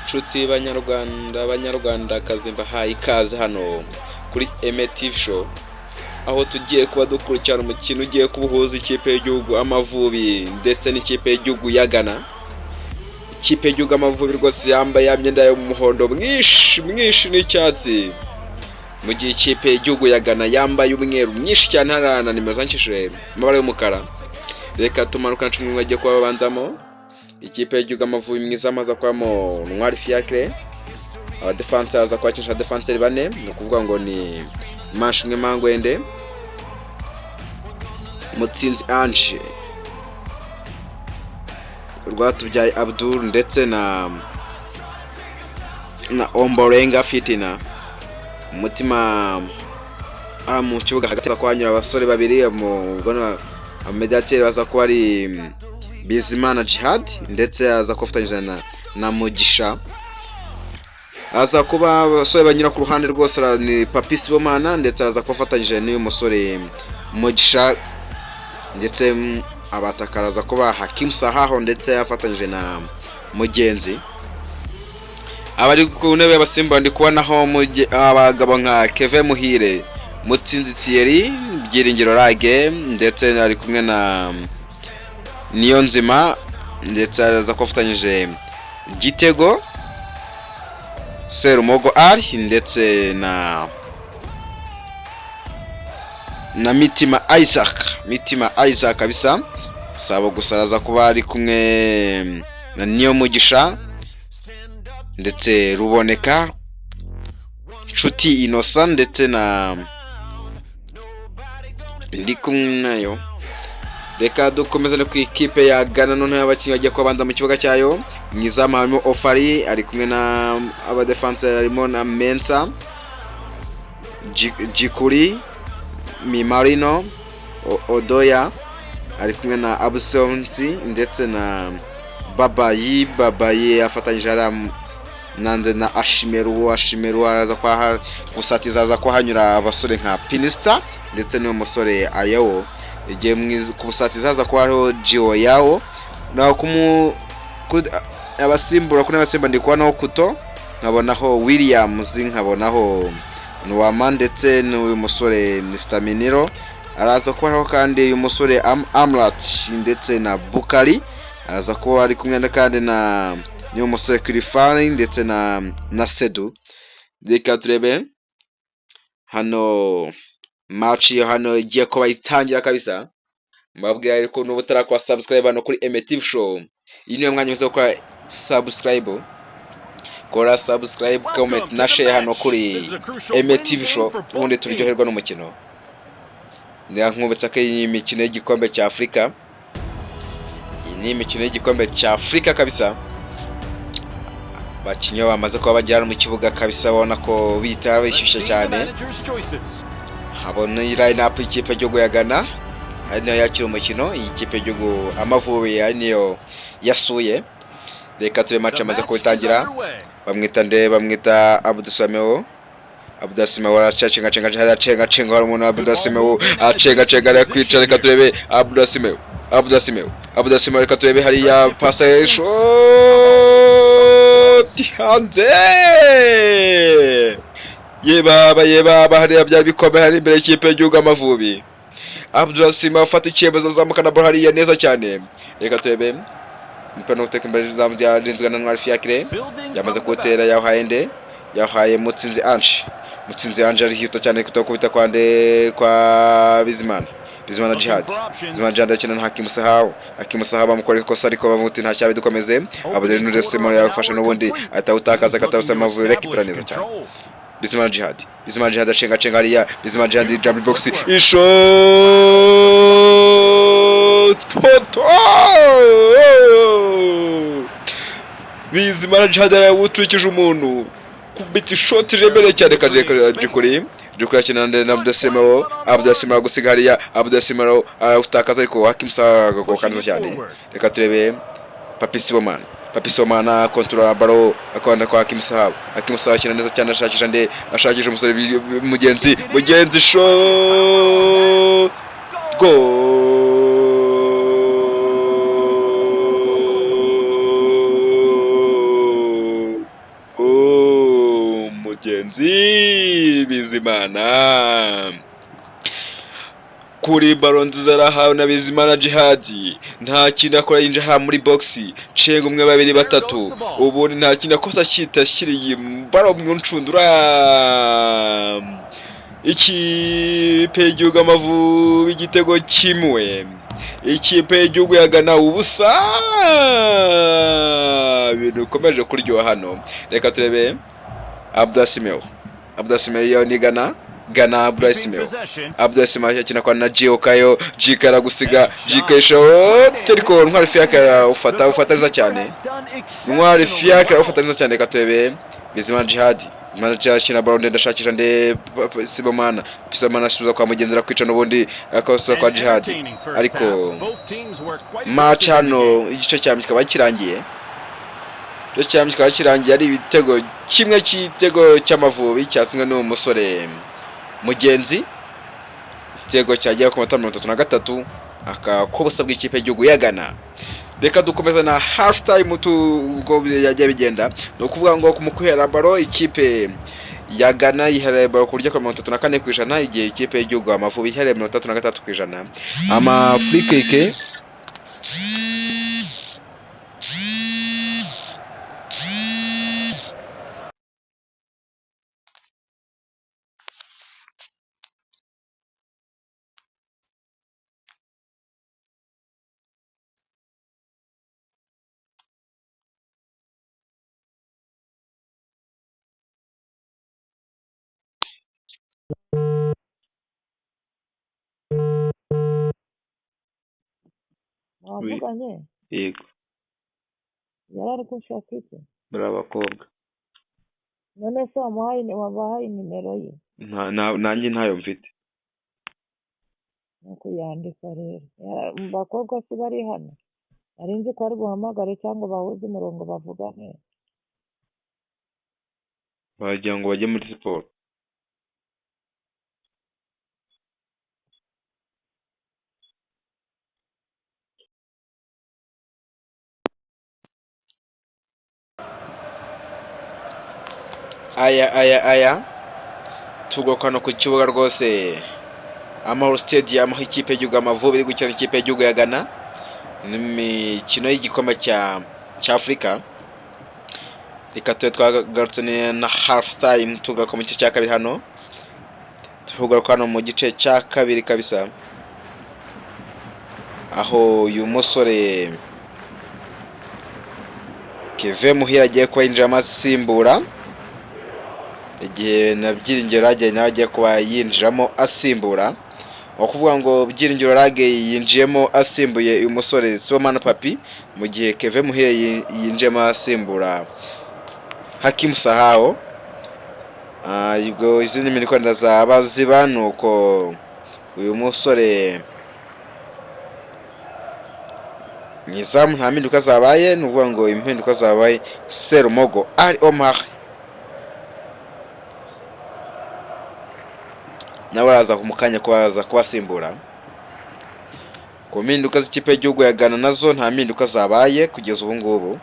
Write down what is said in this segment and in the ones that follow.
Nshuti banyarwanda, banyarwandakazi, mbahaye ikaze hano kuri Eme TV Show, aho tugiye kuba dukurikirana umukino ugiye kuba uhuza ikipe y'igihugu Amavubi ndetse n'ikipe y'igihugu ya Ghana. Ikipe y'igihugu Amavubi rwose yambaye ya myenda y'umuhondo mwinshi mwinshi n'icyatsi, mu gihe ikipe y'igihugu ya Ghana yambaye umweru mwinshi cyane, hari na nimero zandikishije amabara y'umukara. Reka tumanuka 11 bagiye kuba babanzamo. Ikipe y'igihugu Amavubi mwiza amaze kubamo Ntwari Fiacre. Abadefansi aza kwakinisha abadefanseri bane, ni ukuvuga ngo ni Manishimwe Mangwende, Mutsinzi Ange, Rwatubyaye Abdul ndetse na Omborenga Fitina. Umutima mu kibuga hagati kuhanyura abasore babiri mu amediateri, baza kuba ari Bizimana Jihad ndetse aza kubafatanyije na Mugisha. Aza kuba abasore banyura ku ruhande rwose ni Papi Sibomana ndetse araza kubafatanyije n'uyu musore Mugisha, ndetse abataka araza kuba Hakim Sahaho ndetse afatanyije na Mugenzi. Abari ku ntebe y'abasimbuza ndi kubonaho abagabo nka Keve Muhire, Mutsinzi Thierry, Byiringiro Rage ndetse ari kumwe na Niyonzima, ndetse araza kubafatanyije Gitego Serumogo Ali ndetse na Mitima Isaac. Mitima Isaac kabisa sabo gusa, araza kuba ari kumwe na Niyomugisha ndetse Ruboneka Nshuti Innocent ndetse na ndi kumwe nayo. Reka dukomeze no ku ikipe ya Ghana noneho, abakinnyi bagiye kubanza mu kibuga cyayo. Mu izamu harimo Ofari, ari kumwe na abadefanse harimo na Mensa, Jikuri, Mimarino, Odoya, ari kumwe na Abusonsi ndetse na Babayi. Babayi afatanyije hariya nande na Ashimeru. Ashimeru araza kwa gusatiza, aza kuhanyura abasore nka Pinisita ndetse n'uyu musore Ayewo. Igihe ku busatiza haza kuba hariho Jio Yawo. Naho abasimbura, kuri abasimba ndi kubonaho Kuto, nkabonaho Williams, nkabonaho Nwama ndetse n'uyu musore Mr Miniro. Araza kuba hariho kandi uyu musore Amrat ndetse na Bukari. Araza kuba ari kumwe kandi na n'uyu musore Kirifani ndetse na Sedu. Reka turebe hano match yo hano igiye kuba itangira kabisa. Mbabwira ariko n'ubu utarakora subscribe hano kuri Eme TV Show, iyi niyo mwanya mwiza wo gukora subscribe. Kora subscribe, comment na share hano kuri Eme TV Show, ubundi turyoherwa n'umukino. Nkubutsa ko iyi mikino y'igikombe cya Afurika, iyi ni imikino y'igikombe cya Afurika kabisa. Abakinnyi bamaze kuba bagera mu kibuga kabisa, babona ko bita bishyushye cyane. Habona line up y'ikipe y'igihugu ya Ghana, ari nayo yakira umukino. Iyi kipe y'igihugu Amavubi ari niyo yasuye. Reka turebe match amaze kubitangira. Bamwita nde? Bamwita Abdou. Abdou Simeo aracenga cenga, aracenga cenga, hari umuntu. Abdou Simeo acenga cenga, ari kwica. Reka turebe Abdou Simeo, Abdou Simeo, Abdou Simeo. Reka turebe hariya, passe, shot hanze! Ye baba, ye baba, hariya byari bikomeye hari imbere y'ikipe y'igihugu Amavubi. Abdou Simeo afata icyemezo, azamuka na ball hariya neza cyane. Reka turebe umupira no guteka imbere y'izamu ryarinzwe na Ntwari Fiacre. Yamaze kuwutera, yawuhaye nde? Yahaye Mutsinzi Ange. Mutsinzi Ange arihuta cyane kutokubita kwa nde? Kwa Bizimana, Bizimana Jihad. Bizimana Jihad akina na Hakimu Sahau. Hakimu Sahau bamukora ikosa, ariko bamuti nta cyabe, dukomeze. Abdel Nur Simon yafashe n'ubundi ahita awutakaza, akatawusa. Amavubi rekipera neza cyane. Bizimana Jihad, Bizimana Jihad acenga cenga hariya. Bizimana Jihad, jump box, ishot, poto! Bizimana Jihad yarawuturikije umuntu kubita ishoti riremereye cyane. Kaje Jikuri, Jikuri akina na Abdel Abdel gusiga hariya. Abdel arawutakaza, ariko Hakim Saga neza cyane. Reka turebe Papi Sibomana. Papi Sibomana kontorora baro, akabanda kwa Hakim Sahabo. Hakim Sahabo akina neza cyane, ashakisha nde? Ashakisha umusore Mugenzi. Mugenzi, shot, goal! Mugenzi Bizimana kuri baro nziza arahawe na Bizimana Jihadi, nta kintu akora, yinjira muri box, cenga umwe, babiri, batatu, ubundi nta kintu akosa, akita ashyiriye baro mu ncundura. Ikipe y'igihugu Amavubi igitego kimwe, ikipe y'igihugu ya Ghana ubusa. Ibintu bikomeje kuryoha hano. Reka turebe Abdasimeo, Abdasimeo yo ni Ghana, Ghana, Abdasimeo, Abdasimeo akina kwa na Gio Kayo, Gika aragusiga, Gika ishoti, ariko Ntwari Fiacre ufata, ufata neza cyane, Ntwari Fiacre ufata neza cyane. Reka turebe Bizimana Jihadi, Bizimana Jihadi akina ballon ndende, ashakisha nde? Sibomana, Sibomana asubiza kwa mugenzi, arakwica n'ubundi akawusubiza kwa Jihadi, ariko match hano igice cya mbere kikaba kirangiye, igice cya mbere kikaba kirangiye ari ibitego kimwe cy'igitego cy'Amavubi cyatsinzwe n'uwo musore Mugenzi, igitego cyagera ku manota 33 akakubusa bw'ikipe y'igihugu ya Ghana. Reka dukomeza na half time ubwo yagiye bigenda. Ni ukuvuga ngo mu kwihera baro, ikipe ya Ghana yihereye baro ku buryo kuri 34%, igihe ikipe y'igihugu Amavubi yihereye 33%. Ama free kick Mwavuganye? Yego. Yari ari kunshaka iki? Muri abakobwa. None se wamuhaye, wabahaye nimero ye? Nanjye ntayo mfite. Ni ukuyandika rero. Mu bakobwa se bari hano, nari nzi ko ari buhamagare cyangwa bahuze umurongo bavugane. Wagira ngo bajye muri siporo. Aya aya aya, tugaruka no ku kibuga rwose, Amahoro Stadium, aho ikipe y'igihugu Amavubi iri gukina ikipe y'igihugu ya Ghana n'imikino y'igikombe cya Afurika. Reka tube twagarutse na half time, tugaruka mu gice cya kabiri hano, tugaruka hano mu gice cya kabiri kabisa, aho uyu musore Kevin Muhire agiye kuba yinjiramo asimbura, igihe na Byiringiro Lague nawe agiye kuba yinjiramo asimbura. Ni ukuvuga ngo Byiringiro Lague yinjiyemo asimbuye uyu musore Sibomana Papi, mu gihe Kevin Muhire yinjiyemo asimbura Hakimu Sahao. Ubwo izindi mpinduka zaba ziba ni uko uyu musore mu izamu nta mpinduka zabaye. Ni ukuvuga ngo impinduka zabaye, Serumogo Ali Omar nawe araza mu kanya kubaza kubasimbura. Ku mpinduka z'ikipe y'igihugu ya Ghana nazo nta mpinduka zabaye kugeza ubu ngubu.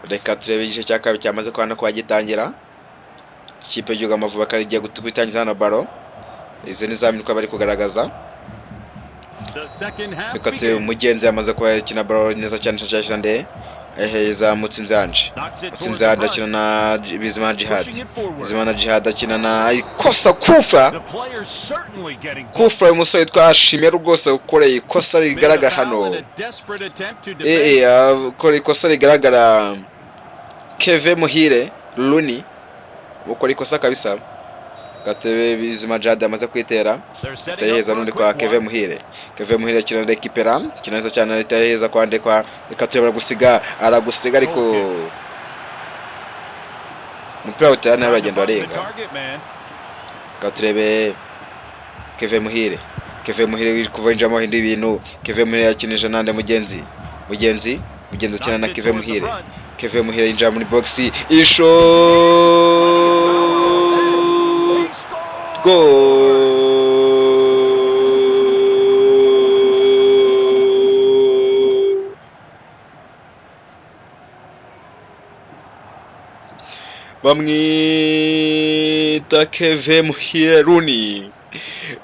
Reka turebe igice cya kabiri cyamaze kuba kuba gitangira. Ikipe y'igihugu Amavubi akaba igiye gutangiza hano baro. Izi ni za mpinduka bari kugaragaza. Reka turebe, Umugenzi yamaze kuba yakina baro neza cyane, shashasha nde, eheza Mutsinzanje, Mutsinzanje akina na Bizimana Jihad, Bizimana Jihad akina na ikosa, kufa kufa, uyu musore witwa Shimera rwose ukoreye ikosa rigaragara hano, akora ikosa rigaragara. Keve Muhire Luni ukora ikosa kabisa. Gatebe Bizima Jihad amaze kwitera, ataheza n'undi kwa Keve Muhire, Keve Muhire akina na Rekipera, akina neza cyane, ataheza kwa Ndekwa. Reka turebe, aragusiga, aragusiga, ariko umupira utera nawe uragenda arenga. Reka turebe Keve Muhire, Keve Muhire kuva yinjiramo ahindura ibintu. Keve Muhire yakinisha nande? Mugenzi, Mugenzi, Mugenzi akina na Keve Muhire, Keve Muhire yinjira muri box, isho goal! Bamwita Keve Muhire Runi.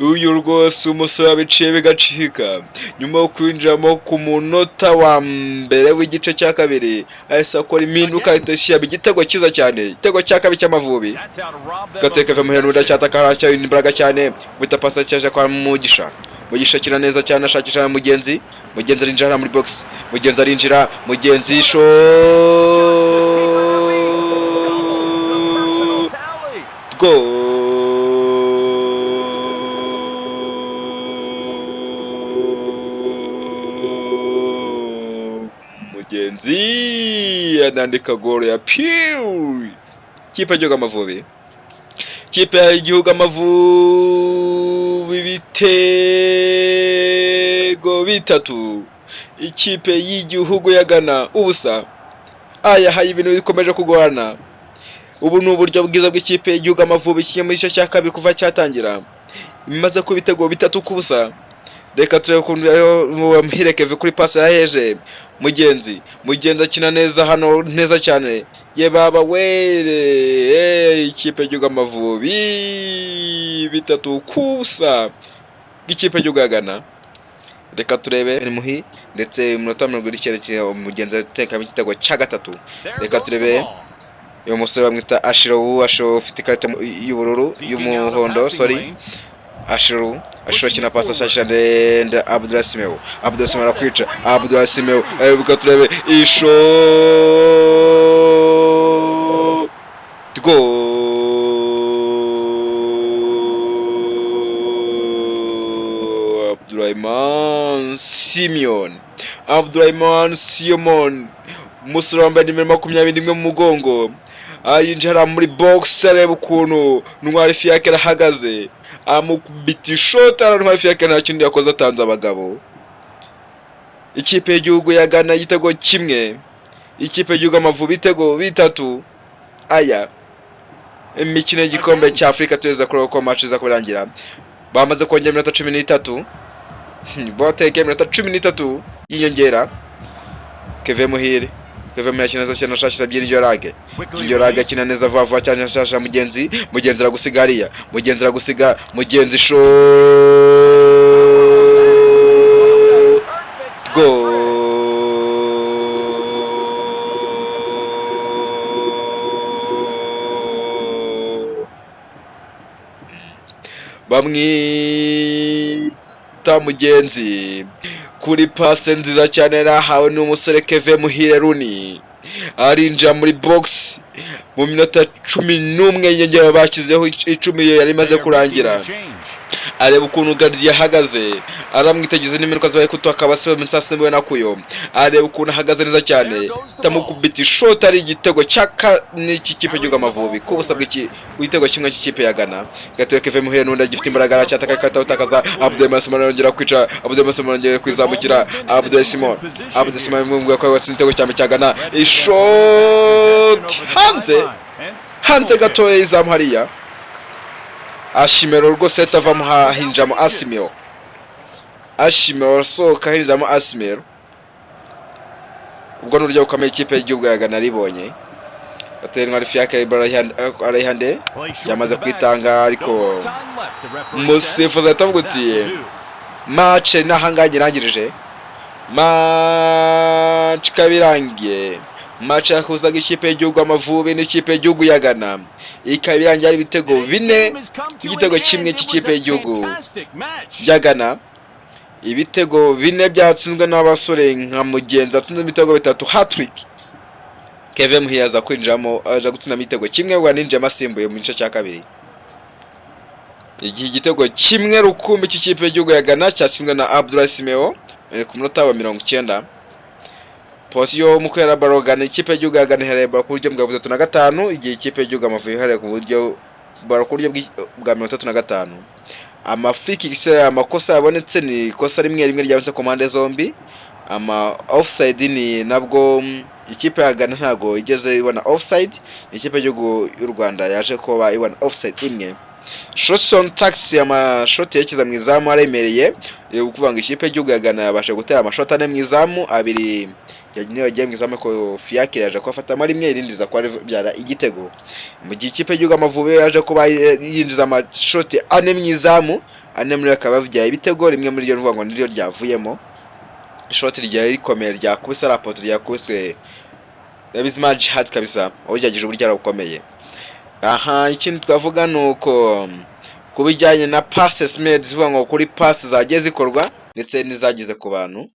Uyu rwose umusore wabiciye bigacika nyuma yo kwinjiramo ku munota wa mbere w'igice cya kabiri, ahise akora impinduka, ahita ashyiramo igitego cyiza cyane, igitego cya kabiri cy'Amavubi. Gateka Keve Muhire Runi aracyataka, aracyari imbaraga cyane, wita pasi cyaje kwa Mugisha. Mugisha akina neza cyane, ashakisha Mugenzi. Mugenzi arinjira hariya muri box, Mugenzi arinjira, Mugenzi sho go. Mugenzi anandika goro ya piu. Kipe y'igihugu Amavubi, kipe y'igihugu Amavubi, ibitego 3, ikipe y'igihugu ya Ghana ubusa. Aya hayi, ibintu bikomeje kugorana. Ubu ni uburyo bwiza bw'ikipe y'igihugu Amavubi ikinye mu gice cya kabiri kuva cyatangira, imaze kuba ibitego 3 ku busa. Reka turebe ukuntu Muhire Keve kuri pasi yaheje Mugenzi. Mugenzi akina neza hano, neza cyane, ye baba were! Ikipe y'igihugu Amavubi 3 ku busa bw'ikipe y'igihugu ya Ghana. Reka turebe Muhi ndetse iminota 99, Mugenzi atekamo igitego cya gatatu. Reka turebe uyu musore bamwita Ashirowu. Ashirowu ufite ikarita y'ubururu, y'umuhondo, sorry. Ashiru, Ashiru akina pasi ashakisha ndende Abdullah Simeo. Abdullah Simeo arakwica, Abdullah Simeo. Reka turebe isho go! Abdurrahman Simeon, Abdurrahman Simon, umusore wambaye nimero 21 mu mugongo, ayinjira muri box, areba ukuntu Ntwari Fiacre arahagaze, amukubita ishoti. Ntwari Fiacre nta kindi yakoze, atanze abagabo. Ikipe y'igihugu ya Ghana igitego kimwe, ikipe y'igihugu Amavubi ibitego 3. Aya imikino y'igikombe cya Afurika, tugeze kuri uko match iza kurangira. Bamaze kongera iminota 13, bateka iminota 13 y'inyongera. Keve Muhire, Keve Muhire akina neza cyane, ashakisha Byiringiro Rage. Byiringiro Rage akina neza vuba vuba cyane, ashakisha Mugenzi. Mugenzi aragusiga hariya, Mugenzi aragusiga, Mugenzi sho go! Bamwita Mugenzi kuri pase nziza cyane yarahawe n'umusore Keve Muhire Runi, arinjira muri box mu minota 11 y'inyongera bashyizeho, 10 yari imaze kurangira. Areba ukuntu gardien ahagaze, aramwitegereza n'iminwa zibaye kuto, akaba asimbuwe na Kuyo. Areba ukuntu ahagaze neza cyane, tamukubita ishoti, ari igitego cyaka n'iki kipe y'igihugu Amavubi ku busa bw'iki, igitego kimwe cy'ikipe ya Ghana. Gatoya Keve Muhire n'undi agifite imbaraga, aracyataka, akatawutakaza. Abdul Simon arongera kwica, Abdul Simon arongera kwizamukira, Abdul Simon, Abdul Simon mubwira ko yatsinze igitego cya mbere cya Ghana. Ishoti hanze, hanze gatoya y'izamu hariya. Ashimero rwose ahita avamo, hahinjamo Asimeo. Ashimero asohoka, hinjamo Asimero. Ubwo ni uburyo bukomeye ikipe y'igihugu ya Ghana yaribonye. Gatera Ntwari Fiacre arayihande, yamaze kwitanga, ariko umusifuzi ahita avuga uti match n'ahangaha irangirije. Match ikaba irangiye. Match yahuzaga ikipe y'igihugu Amavubi n'ikipe y'igihugu ya Ghana ikaba irangiye ari ibitego 4, igitego kimwe cy'ikipe y'igihugu ya Ghana. Ibitego 4 byatsinzwe n'abasore nka Mugenzi atsinze ibitego 3, hat-trick. Keve Muhire aza kwinjiramo, aza gutsinamo igitego kimwe, ubwo ninjiyemo asimbuye mu gice cya kabiri. Igihe igitego kimwe rukumbi cy'ikipe y'igihugu ya Ghana cyatsinzwe na Abdullah Simeo ku munota wa 90. Position mu kwera baro, Ghana, ikipe y'igihugu ya Ghana ihereye baro ku buryo bwa 35, igihe ikipe y'igihugu Amavubi ihereye ku buryo baro ku buryo bwa 35. Ama free kicks, amakosa yabonetse ni ikosa rimwe rimwe ryabonetse ku mpande zombi. Ama offside ni nabwo ikipe ya Ghana ntago igeze ibona offside, ikipe y'igihugu y'u Rwanda yaje kuba ibona offside imwe. Shots on target, amashoti yerekeza mu izamu aremereye, ukuvuga ngo ikipe y'igihugu ya Ghana yabasha gutera amashoti ane mu izamu, abiri Niyo yagiye mu izamu, ariko Fiacre yaje kubafatamo rimwe, irindi riza kuba ribyara igitego. Mu gihe ikipe y'igihugu Amavubi yaje kuba yinjiza amashoti 4 mu izamu, 4 muri yo akaba yabyaye ibitego, rimwe muri ryo rivuga ngo niryo ryavuyemo. Ishoti ryari rikomeye ryakubise rapoto, ryakubiswe na Bizimana Djihad kabisa, ugerageje uburyo arabukomeye. Aha ikindi twavuga ni uko ku bijyanye na passes made, zivuga ngo kuri pass zagiye zikorwa ndetse n'izageze ku bantu.